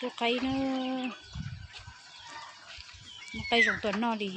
Tus qaib na, mus qaib zoo tua noj li.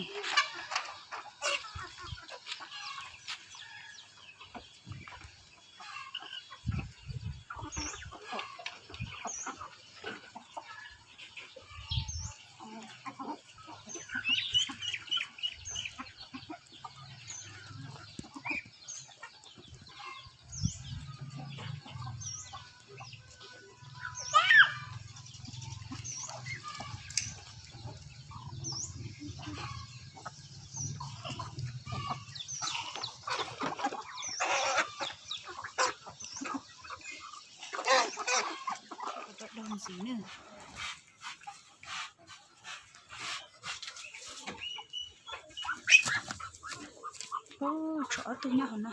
Tshuav ob tug nyob hauv no.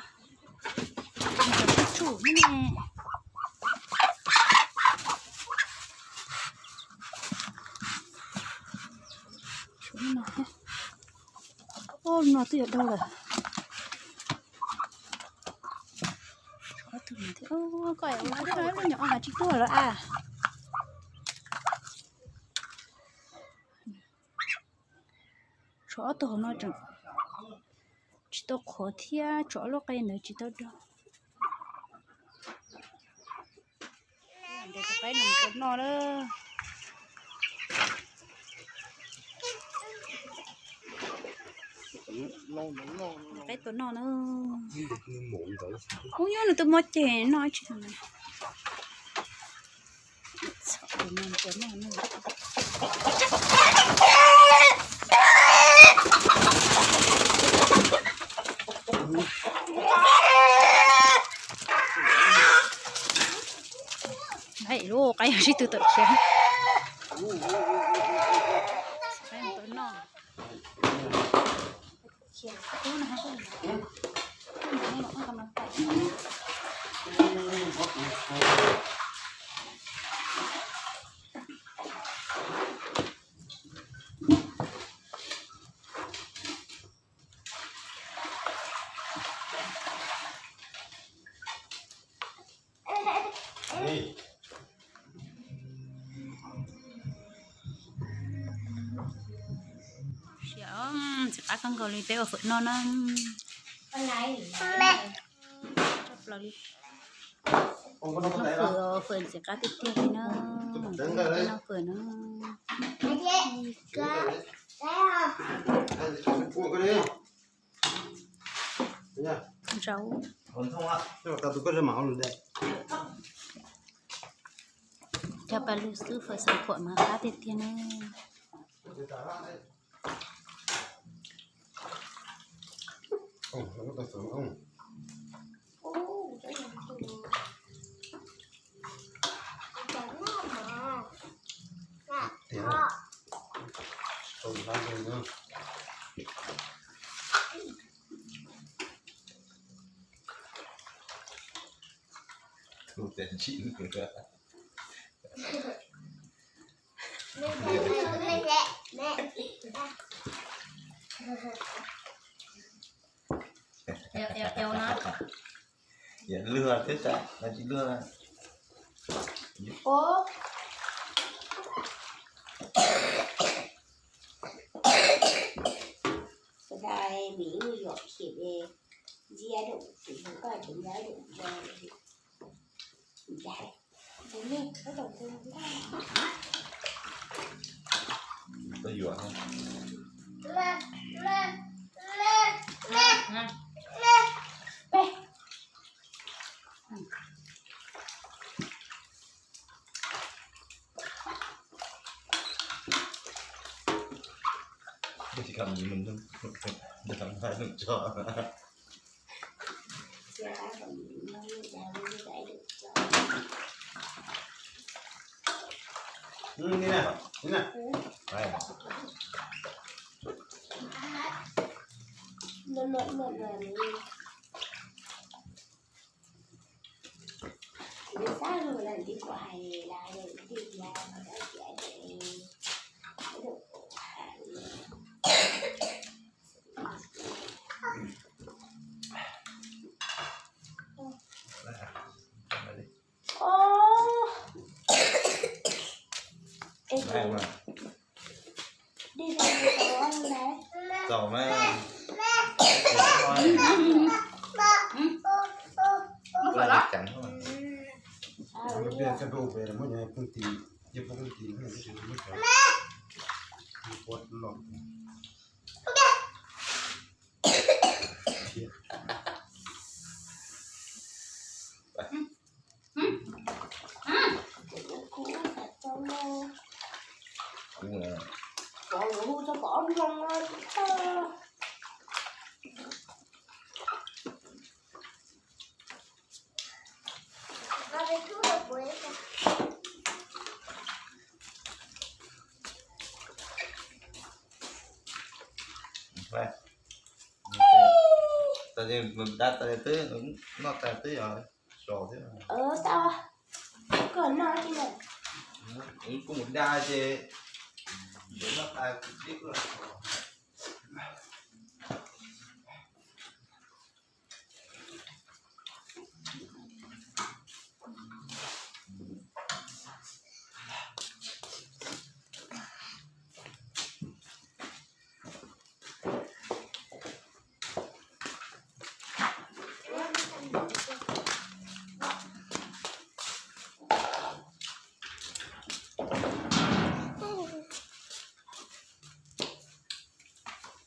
Tsum ne. Tshuav no thiab. Ub, no twb yuav dau lawm. Tshuav ob tug no thiab. Koj ua lub nyuam ob hav tsis tuaj lawm a. Tshuav ob tug hauv no tseem tsis tau qhuav thiab, tshuav ob lub qe ntawd tsis tau dau. Ntawd tus qaib no mus tua noj na. Qaib tua noj na. Ub, nyob nws tus mos ceg no tsis tau. Lub qaib sib tw tawm khiav. Ntxim qab kawg nkaus li, peb ua fawm noj na. Tshaj plaws li. Noj fawm, fawm ntxim qab tiag tiag li na. Noj fawm na. Zaub. Cog pas lug xwb, fawm xav phuam mas qab tiag tiag na. Yam luag thiab tas, tsis luag. Ntsia dum, koj tseem ntsia dum. Txaus na. Tag, da tag twb noj tag twb yog so thiab. Koj noj kuj mus da ces noj tag.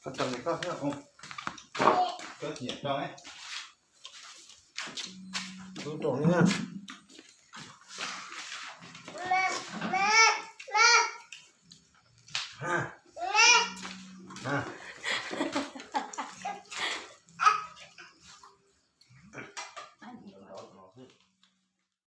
Koj tau koj thiab, koj nyiam rau. Tub rau na.